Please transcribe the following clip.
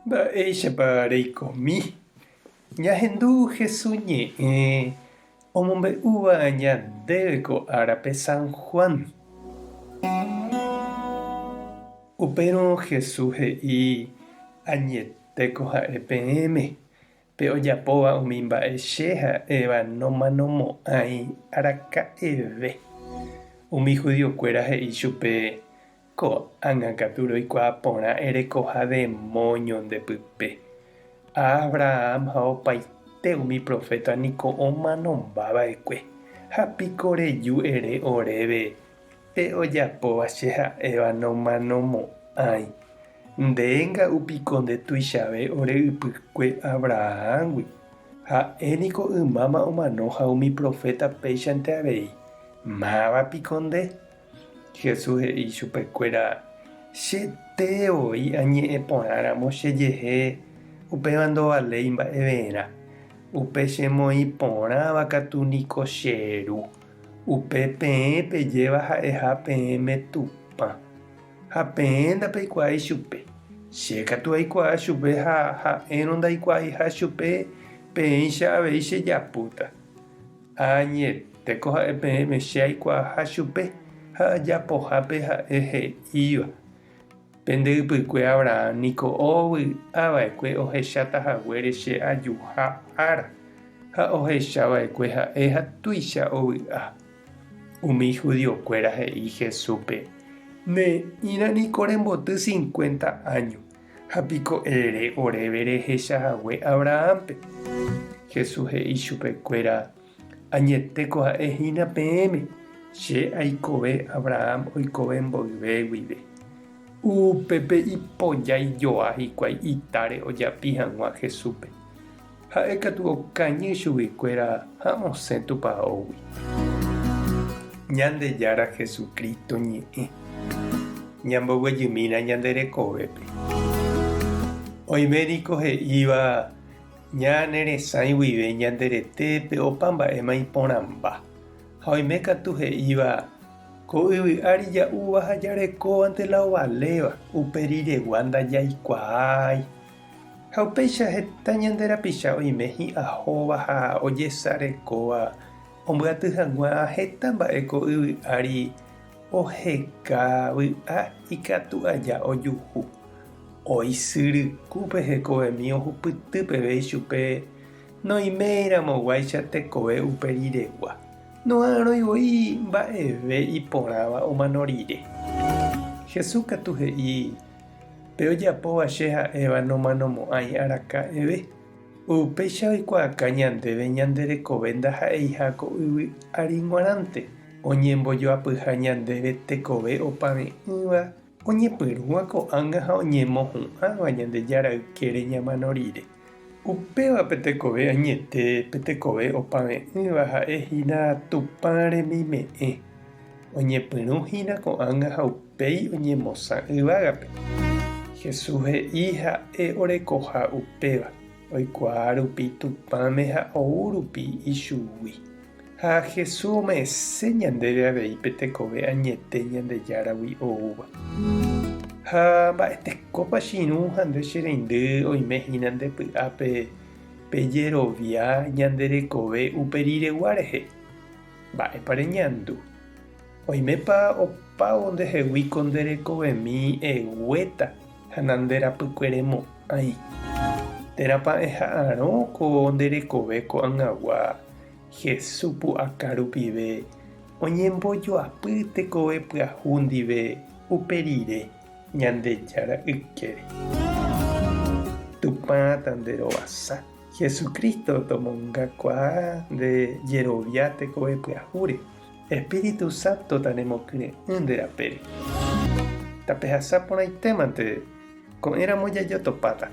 Mba'éichapa reikomi? Ñahendu Jesús ñe'ẽ omombe'úva ñandéve ko árape San Juan. Upérõ Jesús he'i, Añetéko ha'e peẽme, Pe ojapóva umi mba'e che ha'éva nomanomo'ãi araka'eve. Umi judiokuéra he'i chupe, Ko'ág̃a katu roikuaa porã erekoha demóño nde pype. Abraham ha opaite umi proféta niko omanomba va'ekue, ha piko reju ere oréve, Pe ojapóva che ha'éva nomanomo'ãi. Nde nga'u piko nde tuichave ore ypykue Abrahámgui. Ha'e niko ymáma omano ha umi proféta péichante avei. Máva piko nde? Jesús he'i chupekuéra, Chete voi añe'ẽ porãramo chejehe, upéva ndovaléi mba'everã. Upe chemoĩ porãva katu niko che Ru. Upe peẽ pejéva ha'eha peẽme Tupã. Ha peẽ ndapeikuaái chupe. Che katu aikuaa chupe ha ha'érõ ndaikuaaiha chupe, peẽicha avei chejapúta. Añetéko ha'e peẽme che aikuaaha chupe ha ajapoha pe ha'e he'íva. Pende ypykue Abraham niko ovy'a va'ekue ohecháta haguére che ajuha ára, ha ohecha va'ekue ha'e ha tuicha ovy'a. Umi judiokuéra he'i Jesúspe, Ne'ĩra niko remboty cincuenta áño, ha piko ere oréve rehecha hague Abrahámpe. Jesús he'i chupekuéra, Añetéko ha'e hína peẽme, che aikove Abraham oikove mboyve guive. Upépe ipojái joa hikuái itáre ojapi hag̃ua Jesúspe. Ha'e katu okañy chuguikuéra ha osẽ tupaógui. Ñandejára Jesucristo ñe'ẽ. Ñamboguejymína ñande rekovépe. Oime niko he'íva ñane resãi guive ñande retépe opa mba'éma iporãmba. Ha oime katu he'íva, Ko yvy ári ja'úva ha jarekóvante la ovaléva, upe riregua ndajaikuaái. Ha upéicha heta ñande rapicha oime hi'ahóva ha ojesarekóva ombyaty hag̃ua heta mba'e ko yvy ári oheka vy'a ikatu aja ojuhu. Oisyrykúpe hekovemi ohupyty peve ichupe noiméiramoguáicha tekove upe riregua, noha'arõi voi mba'eve iporãva omano rire. Jesús katu he'i, Pe ojapóva che ha'éva nomanomo'ãi araka'eve. Upéicha oikuaaka ñandéve ñande rekove ndaha'eiha ko yvy ári g̃uarãnte, oñembojoapyha ñandéve tekove opave'ỹva oñepyrũva ko'ág̃a ha oñemohu'ãva Ñandejára ykére ñamano rire. Upéva pe tekove añete, pe tekove opave'ỹva ha'e hína Tupã remime'ẽ, oñepyrũ hína ko'ág̃a ha upéi oñemosã yvágape. Jesús he'i ha'e orekoha upéva, oikuaa rupi Tupãme ha ou rupi ichugui. Ha Jesús ome'ẽse ñandéve avei pe tekove añete Ñandejáragui oúva. Ha mba'etekópa che irũ ha nde che reindy oime hína nde py'ápe pe jerovia ñande rekove upe riregua rehe? Mba'épa reñandu? Oimépa opávo ndehegui ko nde rekovemi eguéta ha nanderapykueremo'ãi? Térãpa eha'arõ ko nde rekove ko'ag̃agua Jesús pu'aka rupive oñembojoapy tekove pyahu ndive upe rire Ñandejára ykére? Tupã tanderovasa. Jesucristo tomongakuaa nde jerovia tekove pyahúre. Espíritu Santo tanemokyre'ỹ nde rapére. Tapehasa porãitémante, ko'ẽramo jajotopáta.